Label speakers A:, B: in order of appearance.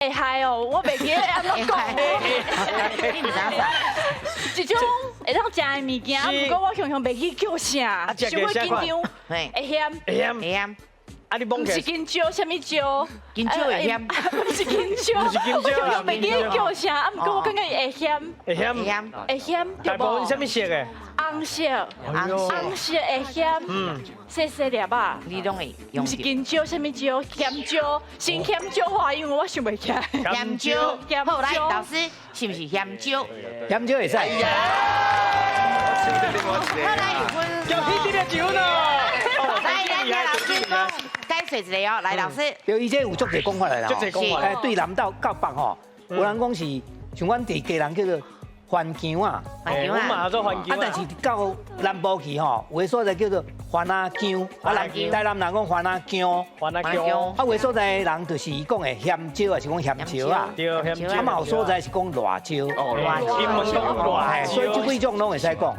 A: 會害哦，我袂記得按怎講。
B: 你毋知影啥？
A: 一種會當食的物件，毋過我強強袂記叫啥，傷過緊張。
B: 會
A: 鹹。
C: 鹹。
B: 鹹。
C: 啊！你摸
A: 毋是金蕉，啥物蕉？
B: 金蕉會鹹。
A: 毋是金蕉，
C: 毋是金蕉。
A: 我強強袂記得叫啥，啊，毋過我感覺會鹹。
C: 會鹹。
B: 鹹。
A: 會鹹，
C: 大部分啥物色的？
A: 紅色。紅色會鹹。細細粒仔。
B: 你攏會用。
A: 毋是金蕉，啥物蕉？鹹椒，先鹹椒話，因為我想袂起來。
B: 鹹椒。好，來，老師，是毋是鹹椒？
D: 鹹椒會使。
B: 好，來，有分。
C: 叫彼得一分哦。
B: 來，來，來，老師講解釋一下哦。來，老師。
D: 對，伊這有足濟講法來啦。
C: 足濟講法。
D: 哎，對南到到北吼，有人講是像阮佇基隆叫做番薑啊，
B: 番薑啊，
C: 嘛做番薑
D: 啊，但是到南部去吼，有的所在叫做番仔薑，啊，南台南人講番仔薑，
C: 番仔薑，
D: 啊，有的所在人就是伊講的鹹椒，還是講鹹椒啊？
C: 對，鹹椒。
D: 啊，嘛有所在是講辣椒，
C: 哦，辣椒，英文講辣椒，
D: 所以這幾種攏會使講。